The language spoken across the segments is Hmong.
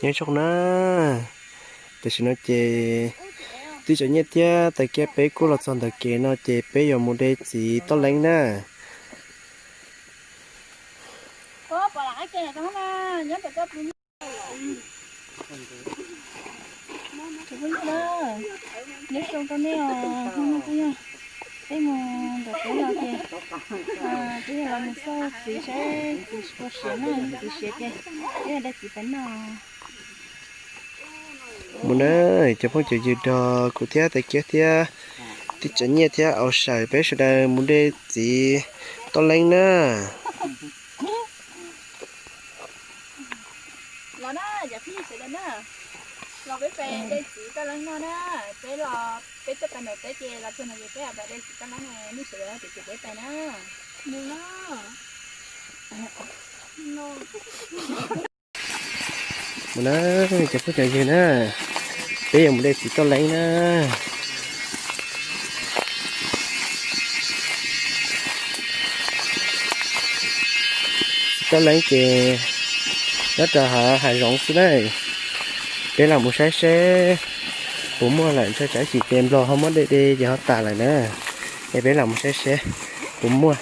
Nyob zoo na, tam sim no ces tib tsav nyiaj thiab tais kiab peb kuj los txog ntawm kev no ces peb yuav mus de txiv toj leeb na. Nyob zoo rau nej os, hnub no kuj yog peb mus ntawm peb los ces peb yog los mus xauj txiv saib txiv puas siav na, txiv siav ces peb yog de txiv pais noj. Mus na, cov phooj cov ywg, nrog kuv thiab tais kiab thiab tib tsav nyiaj thiab au saws peb sawv daws mus de txiv toj leeb na. Los na, cov phooj ywg sawv daws na, los peb pais de txiv toj leeb noj na. Peb los peb tuaj tau ntawm peb ces los txog no ces peb pais de txiv toj leeb, nej sawv daws ces peb pais na. Mus na. Mus na, cov phooj cov ywg na, peb yuav mus de txiv toj leeb na. Txiv toj leeb ces nyob rau hav zoov xwb na. Peb los mus saib seb puas muaj lawm, ntshe tsam sim ces nplog ho muab de de ces ho tas lawm na. Es peb los mus saib seb puas muaj.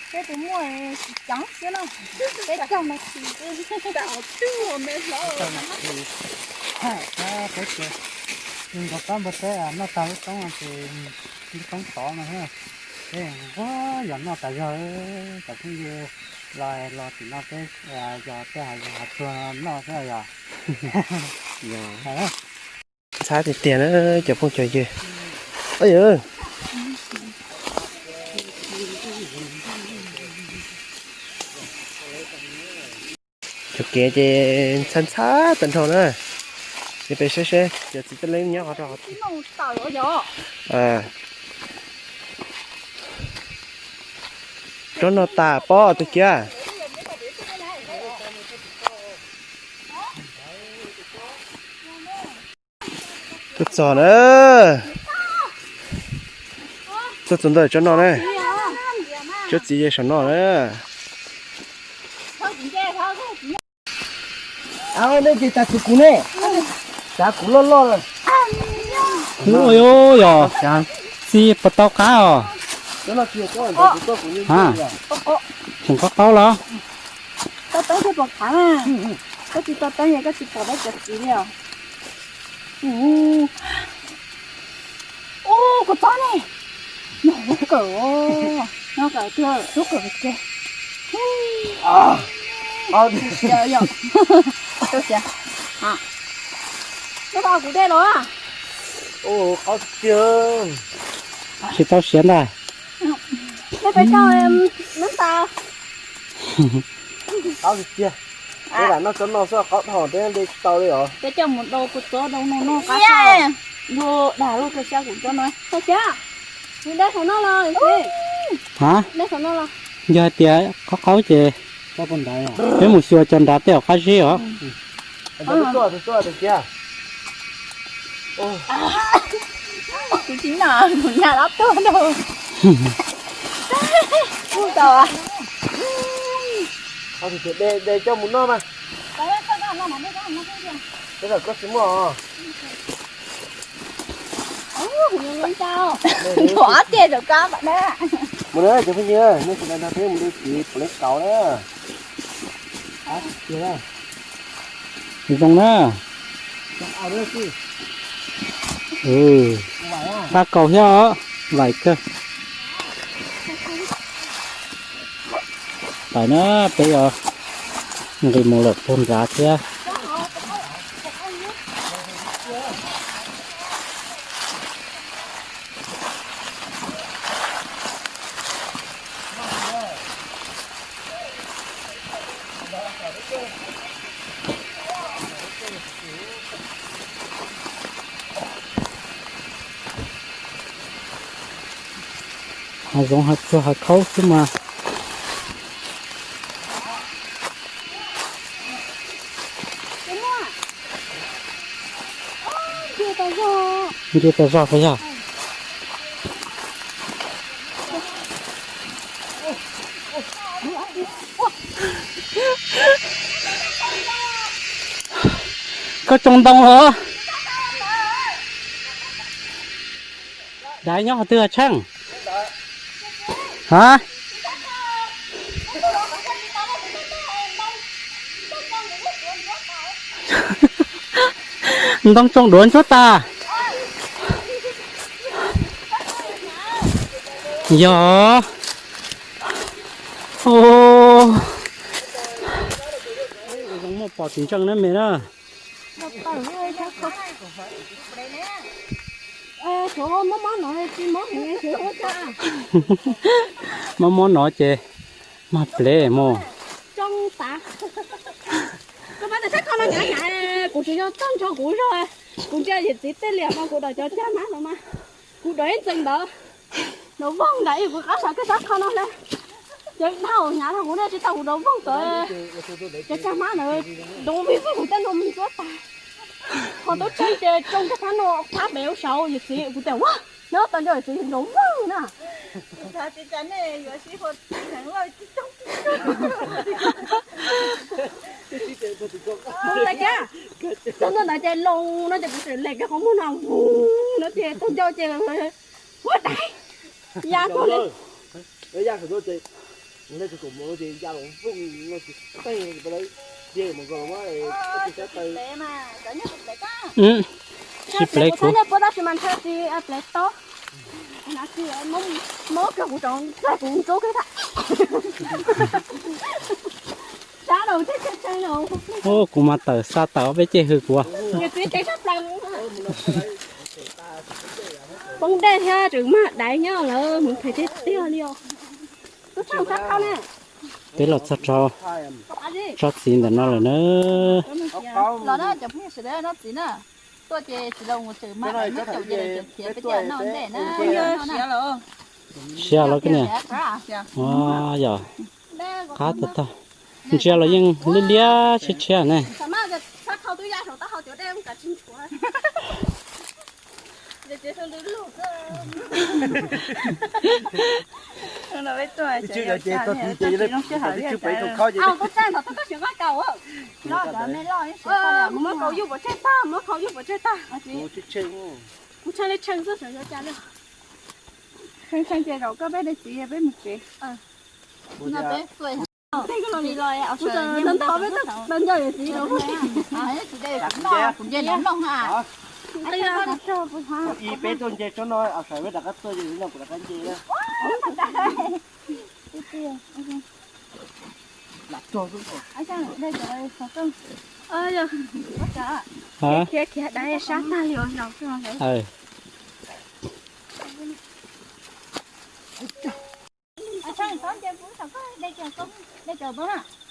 Peb tus muaj tsis ceev xwb na, peb cog mas tsis. Peb ces nkaus pab npua teb noj tag lub roob no ces lub roob tod no, peb yog noj tas zog, cov phooj ywg los los tim no peb yog tej hav tsuag noj xwb yog. Ntxhab tiag tiag na cov phooj cov ywg. Cov kev ces ntxhab ntxhab tag nrho na. Ces peb saib seb cov txiv toj leeb nyob qhov rau qhov twg. Tsob no tas pob tus kiab. Tuaj txog na. Tuaj txog ntawm tsob no na. Tsob txiv ze saum no na. Nej ces tas txug kuv ne, tas kuv loj loj lawm. Yog txiv puas tau qab os? Tseem qaub qaub los? Tau teeb thiaj pom qab na. Koj tsis tau teeb es koj tsis pom peb cov txiv li os. Ub, kuv txob ne. Nyob kawm, nyob kawm tiag, nyob kawm tiag. Yog, yog. Neb pab kuv de los. Tsis tau siav ntag. Neb pab coj neb tas. Qaub tiag tiag. Peb lam noj tsob no xwb qaub dhau peb de tsis tau li os. Peb coj mus dau kuv txob dau no noj qab. Dag lub kawg xyab kuv tsob no. Tau siav. Nws de saum no los. Ha? De saum no los. Yog hais tias qaub qaub ces peb mus xyuas cov nrad tej zaum qab zib os. Kuv tsis noj, kuv noj los tuag rau. Kuv tau. De coj mus noj mas. Tej zaum koj tsis muaj os. Nthuav tiag rau koj mas na. Mus na cov phooj ywg, nej sawv daws nrog peb mus de txiv puav leej kauv na. Zoo na. Qab kaus thiab os, vais kawg. Pais na, peb yuav nqis mus lawm puag nrad thiab. Hav zoov hav tsuag hav khaub xwb mas. Nce tas zog puas yog? Koj tsoo ntoo los? Daiv nyob qhov twg Tsheej? Ha? Ntoo tsoo duav ntsuab tag. Yog. Zoo muaj pom tsis ntseej na me na. Mob mob no ces mag plev mus. Kuv tsis yog txog nrho kuv zog, kuv ntsia yawm txiv tej liam no kuv dov cov cag hmab ntawd mas, kuv dov ib ntxees ntawd, dov voog ntawd kuv qab saum kawg sab qho no hle. Ces dhau hnyav dhau kuv ne tsis tau kuv dov voog tod, cov cag hmab ntawd dov vij vwg kuv tej no mus ntsuab tas. Ho tub tseeb ces tsoo cag hmab no qab pem ua saud yawm txiv kuv tias ua, nyob tau nco yawm txiv dov voog na. Txog ntawd ces loo no ces kuv tseem leg kiag qhov muag no vus no ces tau nco ces ua daiv ya tuag li. Tsis plev kuv. Mob kiag kuv rau txaij kuv ntsuab kiag tag. Ub, kuv mas tawm xa tawm ob peb ceg hws kuv. Poob dej thiab tseem mag daiv nyob lawm, mus phem tiag tiag li os. Peb los txog rau tsob txiv ntawm no lawm na. Siav los koj niam. Yog qab tag tag, ntsia los yeej liab liab tshiab tshiab ne. Kuv tshee li tshee xwb, sawv yuav cas li. Tshee tshee ces zaum koj peb de txiv peb mus tsev. Kuv tseem ntawd ntawd peb tau nco yawm txiv los. Ib peb tuaj nce tsob no, sawv peb rov qab tuaj, no kuv rov qab nce na. Khiav khiav dab sab tag li os.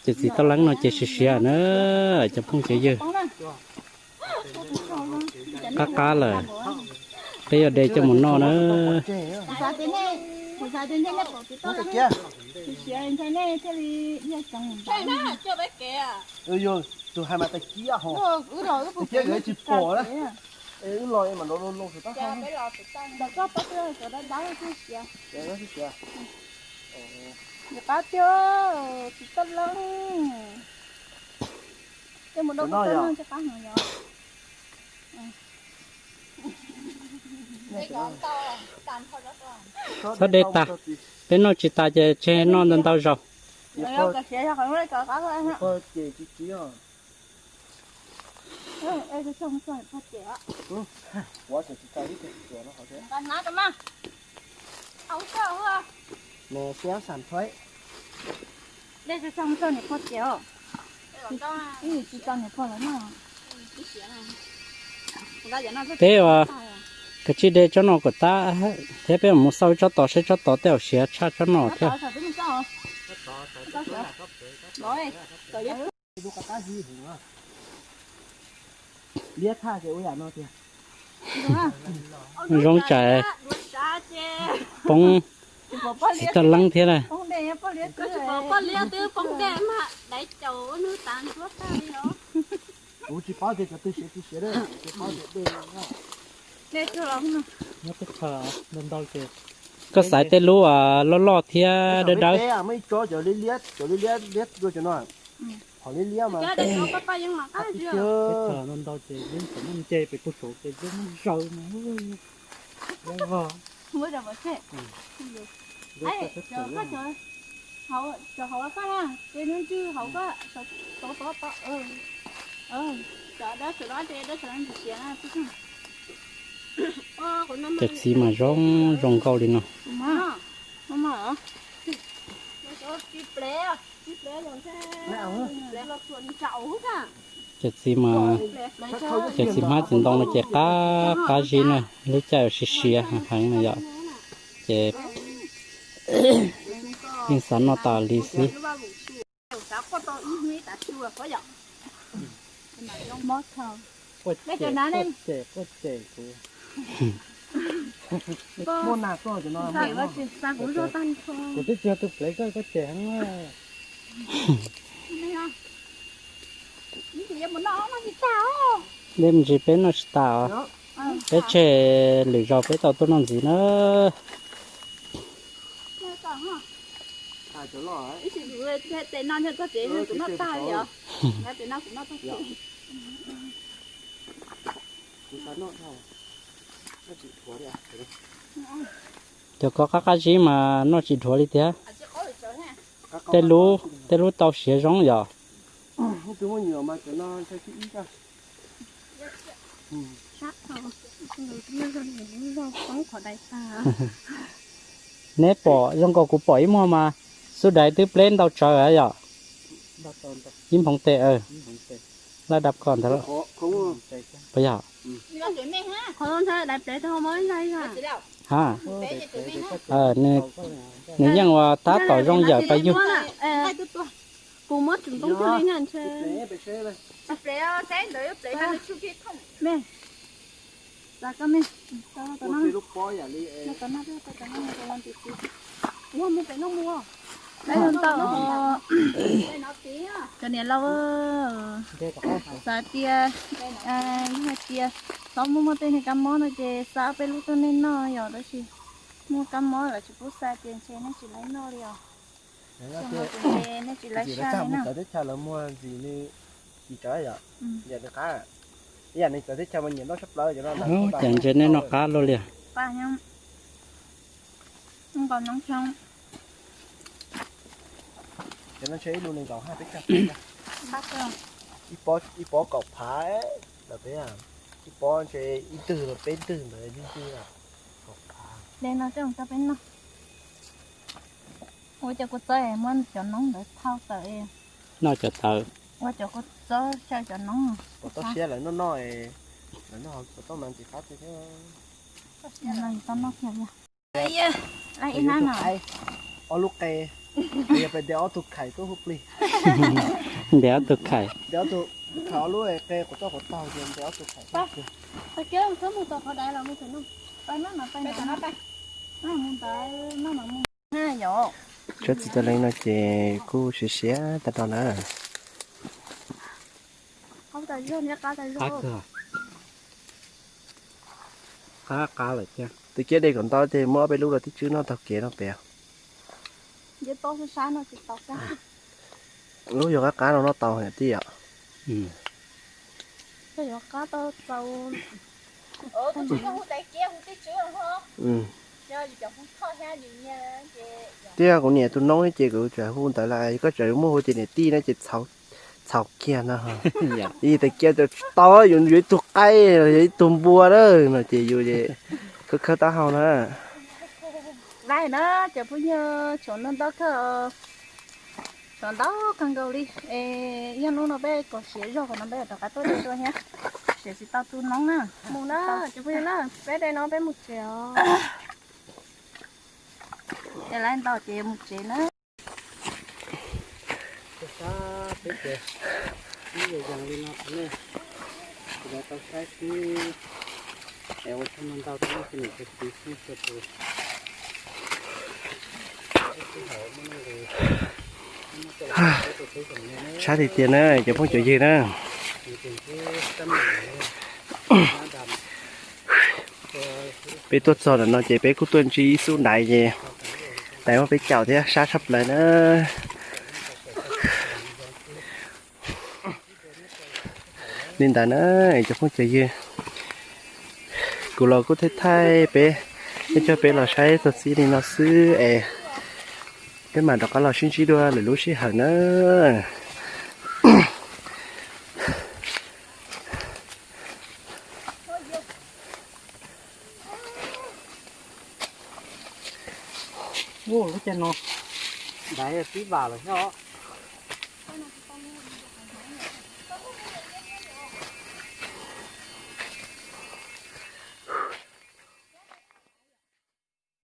Ces txiv toj leeb no ces siav siav na, cov phooj cov ywg. Qab qab lawm, peb yuav de coj mus noj na. Tus hais mas tais kiab ho, tais kiab tsis pom na. Wb los mas nrov loo loo saum tab ha. Qab tiag, txiv toj leeb. Txhob de tas, peb noj tsis tas ces tseg noj ntau ntau zaus. Peb kav tsij de tsob no kom tab thiab peb mus xauj tsob tod seb tsob tod tej zaum siav tshaj tsob no thiab. Zoo tsam poob txiv toj leeb thiab na. Kuv tsis paub tias cov twg siav tsis siav, kuv paub tias dej no. Nyob teb chaws ntau ntau ces koj xaiv tej lub loj loj thiab dawb dawb. Muaj ib tsob cov liab liab, cov liab liab liab dua cov no. Qhov liab liab mas. Teb chaws ntau ntau ces lub txom nyem nce pem pug saud ces lub muab zaws mas. Cov txiv mas zoo zoo nkauj li no. Cov txiv mas, cov txiv hmab txiv ntoo no ces qab qab zib na, lub caij siav siav heev heev no yom, ces yeej xav noj tas li xwb. Muaj nas tuaj cov no. Kuv twb tsis yog tus plev koj, koj cem heev. Dej me ntsis peb noj tsis tas os. Peb tseg lwm zaus peb tau tuaj noj ntxiv na. Cov ko qab qab zib mas noj tsis dhuav li thiab. Tej lub, tej lub tau siav zoo yom. Neb pom zoo nkaus kuv pom ib muag mas xub dais twb pleb ntau tsawv yom. Ib nphoov tes, laj dab ko ntawd. Puas yog? Ha, nws yeej ua tab tom zoo yawm pais yug. Kuv muab tsis ntoo twg li na ntshe. Me, txav koj me. Ua mus pem no mus. Cov niam laus, xav tias, yog hais tias txhob muaj muaj tej niag kab mob no ces xa ob peb lub tuaj nej noj yom, tab sis muaj kab mob lawv tsis pub xa ces ntshe nej tsis laib noj li os. Nej tsis laib xa li na. Teb chaws lawv muag ntxim li tsis tsav yom, yam nws qab, yam nws txawv teb chaws mas nyiam noj tshaj plaws. Cas ntshe nej noj qab luaj li. Cov no ntshe ib lub nees nkaum haj peb caug, ib pob kaum phav lawm peb, ib pob ntshe ib ntwg los peb ntwg ntawd ib ntwg kaum phav. Ua cov kua txob muab cov noob ntawd thau tawm. Noj cov tawv. Ua cov kua txob xyaw cov noob. Pom toj siab lawv noj noj, lawv noj hauv toj mas ntxim qab tiag thiab. Toj siab lawv tau noj kiag li. Ib hnab no. Ob lub qe, yog peb ntes ob tug khais tuaj hu plig. Ntes ob tug khais. Ntes ob tug khais ob lub qe quav toj quav taug ces ntes ob tug khais tuaj. Tag kis txhob mus tom qhov dais los mus tom no. Pais maj mam pais ntawd. Maj mus ntawd, maj mam mus. Tsob txiv cov leej no ces kuj siav siav tag nrho na. Qab kawg. Qab qab lawm thiab. Tus kiab de kom ntau ces muab ob peb lub los tib tswb noj taug kev no pem. Lub yog qab qab no noj tau heev tij yom. Thiab kuv niam tus noob ces kuv tseem hu ntawd lawm, koj tseem muaj hu tias niam tij no ces txhaum kiag no. Ib tais kiab tsis tau, yus yuav ib tug qaib, yog ib tug npua na no ces yus khawb khawb taub hau na. Lawm na cov phooj ywg, tshuav ntau ntau kawg, tshuav ntau kawg nkaus li. Es yog hnub no peb kov siav zog qhov no peb rov qab tuaj dua thiab, siav tsis tau tu noob na. Mus na cov phooj ywg na, peb de no peb mus tsev os. Es lawv ntau ces mus tsev na. Sab tiag tiag na cov phooj cov ywg na. Peb tuaj txog ntawm no ces peb kuj tuaj ntsib ib xub ntaiv ces ntaiv muab peb caum thiab sab tshaj plaws na. Li ntawd na, cov phooj cov ywg, kuv los kuj thaij thaij peb, ib coj peb los saib txog txij li no xwb es peb mam rov qab los sib ntsib dua lwm lub sij hawm na. Lub caij no ntaiv tib vam lawm thiab os.